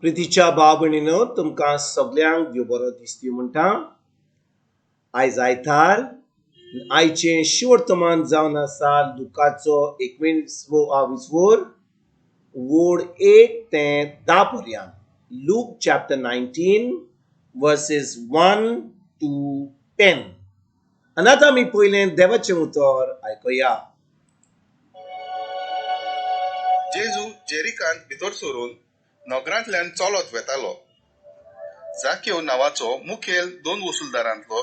प्रितीच्या भाव भयणीनो, तुमकां सगल्यांक देव बरो दिसती म्हणटा. आयज आयतार, आयचें शिवर्तमान जावन आसा लुकाचो एकवीसवो विसवोर वोड 1 ते 10 पर्यंत. Luke chapter 19 verses 1 to 10. आनी आतां आमी पयलें देवाचें उतर आयकुया. जेजू जेरिकांत भितर सरून नगरांतल्यान चलत वेतालो. जाक्यो नांवाचो मुखेल दोन वसुलदारांतलो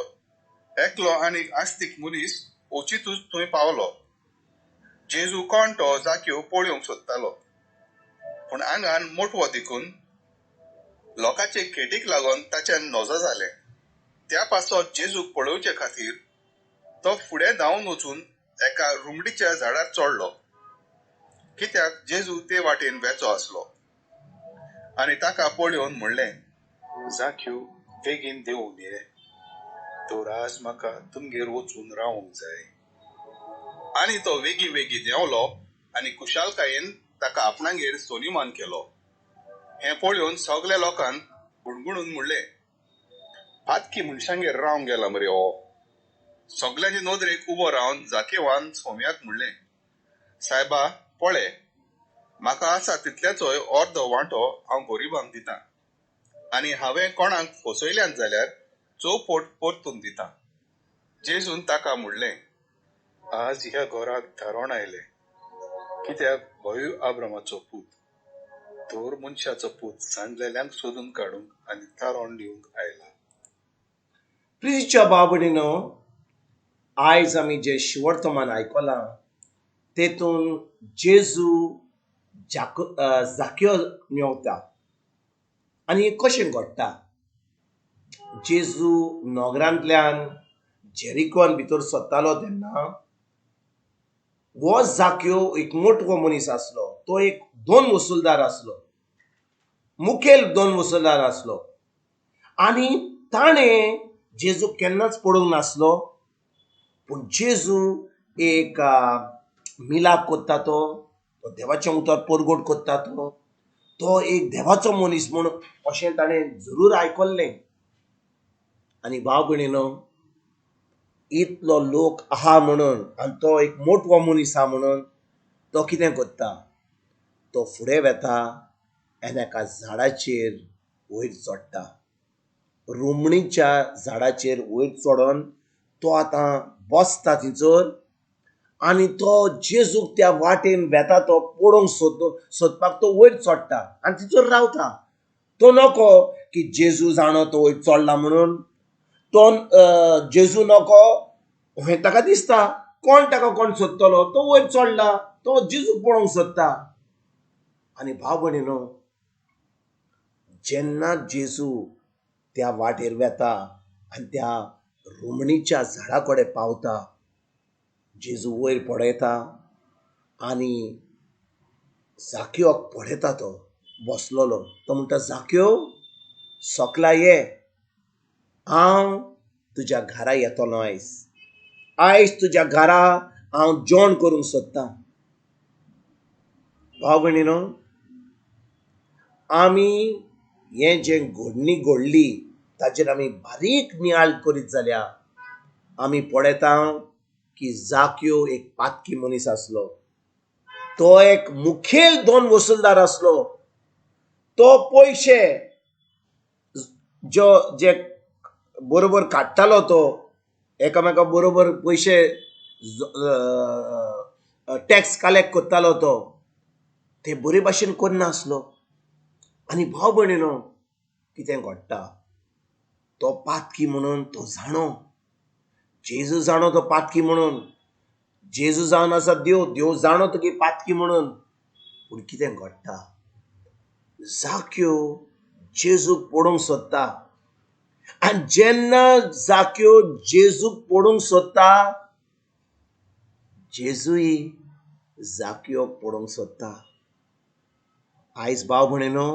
एकलो आनी आस्तीक मनीस अचितूच थंय पावलो. जेजू कोण तो जाक्यो पळोवंक सोदतालो, पूण आंगान मोटवो देखून लोकांचे खेटीक लागून ताच्यान नजो जालें. त्या पासत जेजूक पळोवचे खातीर तो फुडें धांवन वचून एका रुमडीच्या झाडार चडलो, कित्याक जेजू ते वाटेन वेचो आसलो. आनी ताका पळोवन म्हणलें, जाक्यो बेगीन देंवून ये, तर आज म्हाका तुमगेर वचून रावंक जाय. आनी तो वेगीं वेगीं देंवलो आनी खुशालकायेन ताका आपणागेर सोनिमान केलो. हें पळोवन सगल्या लोकांक गुणगुणून म्हणलें, पातकी मनशांगेर रावंक गेला मरे हो. सगल्यांचे नदरेक उबो रावन जाकेवान सोम्याक म्हणलें, सायबा पळय, म्हाका आसा तितल्याचोय अर्दो वांटो हांव गरिबांक दितां आनी हांवें कोणाक फसयल्यान जाल्यार चौपट परतून दितां. जेजून ताका म्हणलें, आज ह्या घराक धारण आयलें, कित्याक होय आब्रामाचो पूत. तर मनशाचो पूत सांडलेल्यांक सोदून काडूंक आनी तारण दिवंक आयला. प्रितीच्या भाव भयणीनो, आयज आमी जें शिवर्तमान आयकलां तेतून जेजू जाक्यो मेवता. आनी कशें घडटा, जेजू नगरांतल्यान जेरिकोन भितर सरतालो तेन्ना हो जाक्यो एक मोटवो मनीस आसलो. तो एक दोन वसुलदार आसलो, मुखेल दोन वसुलदार आसलो. आनी ताणें जेजू केन्नाच पडूंक नासलो, पूण जेजू एक मिलाप करता, तो देवाचें उतर परगट करता, तो तो एक देवाचो मनीस म्हूण अशें ताणें जरूर आयकल्लें. आनी भाव भयणीनो, इतलो लोक आहा म्हणून आनी तो एक मोटवो मनीस आहा म्हणून तो कितें करता, तो फुडें वेता आनी एका झाडाचेर वयर चडटा. रुमणीच्या झाडाचेर वयर चडोन तो आतां बसता थंयसर आनी तो जेजूक त्या वाटेन वेता तो पळोवंक सोदपाक तो वयर चडटा आनी थंयसर रावता. तो नको की जेजू जाणो तो वयर चडला म्हणून, तो जेजू नको हें ताका दिसता. कोण ताका कोण सोदतलो, तो वयर चडला, तो जेजूक पळोवंक सोदता. आनी भाव भयणीनो, जेन्ना जेजू त्या वाटेर वेता आनी त्या रुमणीच्या झाडा कडेन पावता, जेजू वयर पळयता आनी जाक्योक पळयता. तो बसलेलो, तो म्हणटा, जाक्यो सकला ये, हांव तुज्या घरा येतलो आयज. आयज तुज्या घरा हांव जेवण करूंक सोदतां. भाव भयणीनो, आमी हें जें घडणी घडली ताचेर आमी बारीक नियाळ करीत जाल्यार आमी पळयता की जाक्यो एक पातकी मनीस आसलो. तो एक मुखेल दोन वसुलदार आसलो. तो पयशे जो जे बरोबर काडटालो, तो एकामेका बरोबर पयशे टॅक्स कलेक्ट करतालो, तो ते बरे भाशेन करनासलो. आनी भाव भयणीनो, कितें घडटा, तो पातकी म्हणून तो जाणो, जेजू जाणो तो पातकी म्हणून, जेजू जावन आसा देव, देव जाणो तुगे पातकी म्हणून. पूण कितें घडटा, जाक्यो जेजूक पळोवंक सोदता. आनी जेन्ना जाक्यो जेजूक पळोवंक सोदता, जेजूय जाक्योक पळोवंक सोदता. आयज भाव भयणीनो,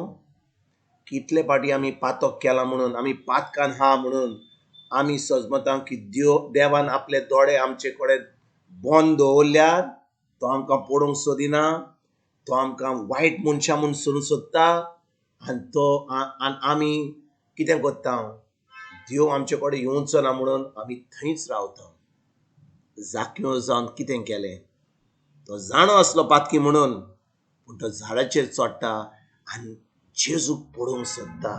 कितले फावटी आमी पातक केला म्हणून, आमी पातकान आहा म्हणून आमी सजमता की देवान आपले दोळे आमचे कडेन बंद दवरल्यार तो आमकां पळोवंक सोदिना, तो आमकां वायट मनशां म्हूण सोदूंक सोदता. आनी तो आनी आमी कितें करता, देव आमचे कडेन येवचो ना म्हणून आमी थंयच रावता. जाक्यो जावन कितें केलें, तो जाणो आसलो पातकी म्हणून, पूण तो झाडाचेर चडटा आनी जेजूक पळोवंक सोदता.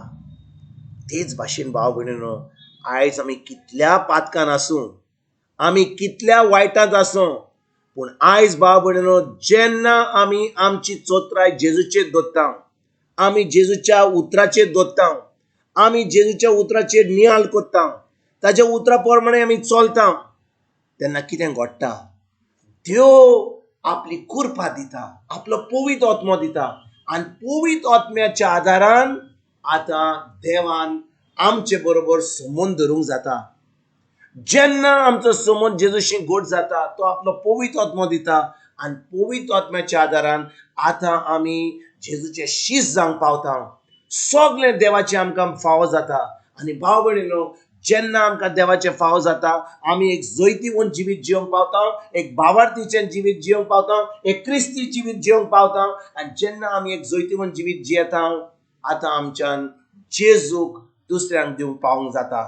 तेच भाशेन भाव भयणीनो, आयज आमी कितल्या पातकान आसूं, आमी कितल्या वायटांत आसूं, पूण आयज भाव भयणीनो जेन्ना आमी आमची चोत्राय जेजूचेर दवरता, आमी जेजूच्या उतराचेर दवरता, आमी जेजूच्या उतराचेर नियाळ करता, ताच्या उतरा प्रमाणे आमी चलता, तेन्ना कितें घडटा, देव आपली कृपा दिता, आपलो पवित्र आत्मो दिता आनी पवित्र आत्म्याच्या आदारान आतां देवान आमचे बरोबर संबंद धरूंक जाता. जेन्ना आमचो संबंद जेजूशी गोड जाता, तो आपलो पवित्र आत्मो दिता आनी पवित्र आत्म्याच्या आदारान आतां आमी जेजूचे शीस जावंक पावता. सगळें देवाचें आमकां फावो जाता. आनी भाव भयणीनो, जेन्ना आमकां देवाचें फावो जाता, आमी एक जैतिवंत जिवीत जिवंक पावता, एक भावार्थीचें जिवीत जिवंक पावता, एक क्रिस्ती जिवीत जिवंक पावता. आनी जेन्ना आमी एक जैतिवंत जिवीत जियेता, आतां आमच्यान जेजूक दुसऱ्यांक दिवंक पावूंक जाता.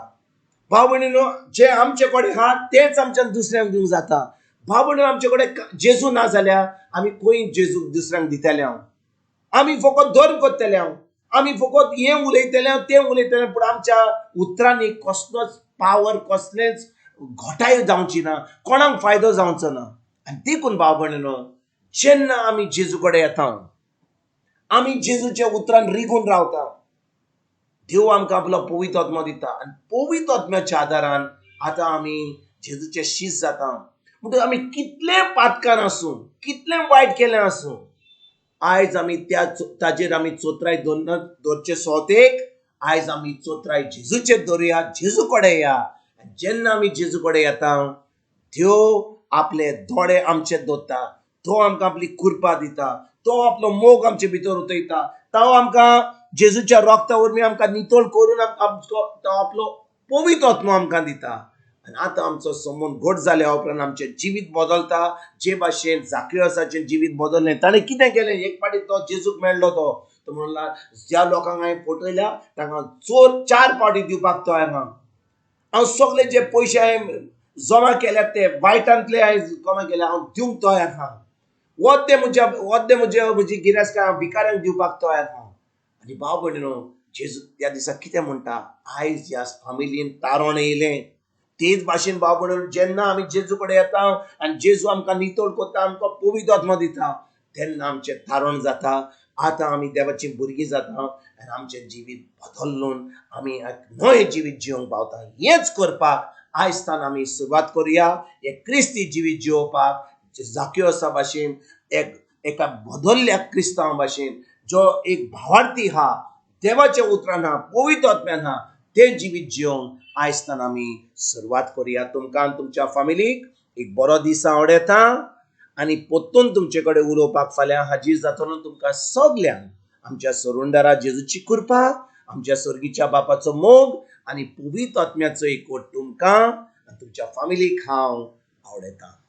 भाव भयणीनो, जे आमचे कडेन आहा तेंच आमच्यान दुसऱ्यांक दिवंक जाता. भाव भयणीनो, आमचे कडेन जेजू ना जाल्यार आमी खंय जेजूक दुसऱ्यांक दितले? हांव आमी फकत धर्म करतले, हांव आमी फकत हें उलयतले, तें उलयतले, पूण आमच्या उतरांनी कसलोच पावर, कसलेंच घटाय जावची ना, कोणाक फायदो जावचो ना. आनी देखून भाव भयणीनो, जेन्ना आमी जेजू कडेन येता, आमी जेजूच्या उतरान रिगून रावता, देव आमकां आपलो पवित्र आत्मो दिता आनी पवित्र आत्म्याच्या आदारान आतां आमी जेजूचे शीस जाता. म्हणटकच आमी कितले पातकान आसूं, कितलें वायट केलें आसूं, आयज आमी त्या ताजेर आमी चोत्राय दवरना दवरचे सोतेक आयज आमी चोत्राय जेजूचेर दवरुया, जेजू कडेन या. आनी जेन्ना आमी जेजू कडेन येता, देव आपले दोळे आमचेर दवरता, तो आमकां आपली कृपा दिता, तो आपलो मोग आमचे भितर उतयता, तो आमकां जेजूच्या रोगता वरवीं आमकां नितळ करून आमकां आमचो तो आपलो पवित्र आत्मो आमकां दिता. आनी आतां आमचो संबंद घट जाल्या उपरांत आमचें जिवीत बदलता. जे भाशेन जाकियोसाचें जिवीत बदललें, ताणें कितें केलें, एक फावटी तो जेजूक मेळ्ळो, तो तो म्हणला ज्या लोकांक हांवें फटयल्या तांकां चोर 4 फावटी दिवपाक तयार आहा. हांव सगळे जे पयशे हांवें जमा केल्यात ते वायटांतले हांवें जमा केल्या, हांव दिवंक तयार आहा. वद्दे म्हज्या वद्दे म्हज्या म्हजी गिरेस्तकाय हांव भिकाऱ्यांक दिवपाक तयार आहा. आनी भाव भयणीनो, जेजू त्या दिसा कितें म्हणटा, आयज ह्या फामिलीन तारण येयलें. तेच भाशेन भाव भयणीनो, जेन्ना आमी जेजू कडेन येता आनी जेजू आमकां नितळ करता, आमकां पवित्र आत्मो दिता, तेन्ना आमचें तारण जाता. आतां आमी देवाचीं भुरगीं जाता आनी आमचें जिवीत बदलून आमी एक नवें जिवीत जिवंक पावता. हेंच करपाक आयज तान आमी सुरवात करुया, एक क्रिस्ती जिवीत जिवपाक. जाकियोसा भाशेन एका बदल्ल्या क्रिस्तांव भाशेन जो एक भावार्थी आहा, देवाच्या उतरान आहा, पवित्र आत्म्यान आहा, तें जिवीत जिवंक आयज तान आमी सुरवात करुया. तुमकां आनी तुमच्या फामिलीक एक बरो दीस आवडटा आनी परतून तुमचे कडेन उलोवपाक फाल्यां हाजीर जातलो. तुमकां सगल्यांक आमच्या सरुंडारा जेजूची कृपा, आमच्या सर्गीच्या बापाचो मोग आनी पवित्र आत्म्याचो एकवट तुमकां आनी तुमच्या फामिलीक हांव आवडटा.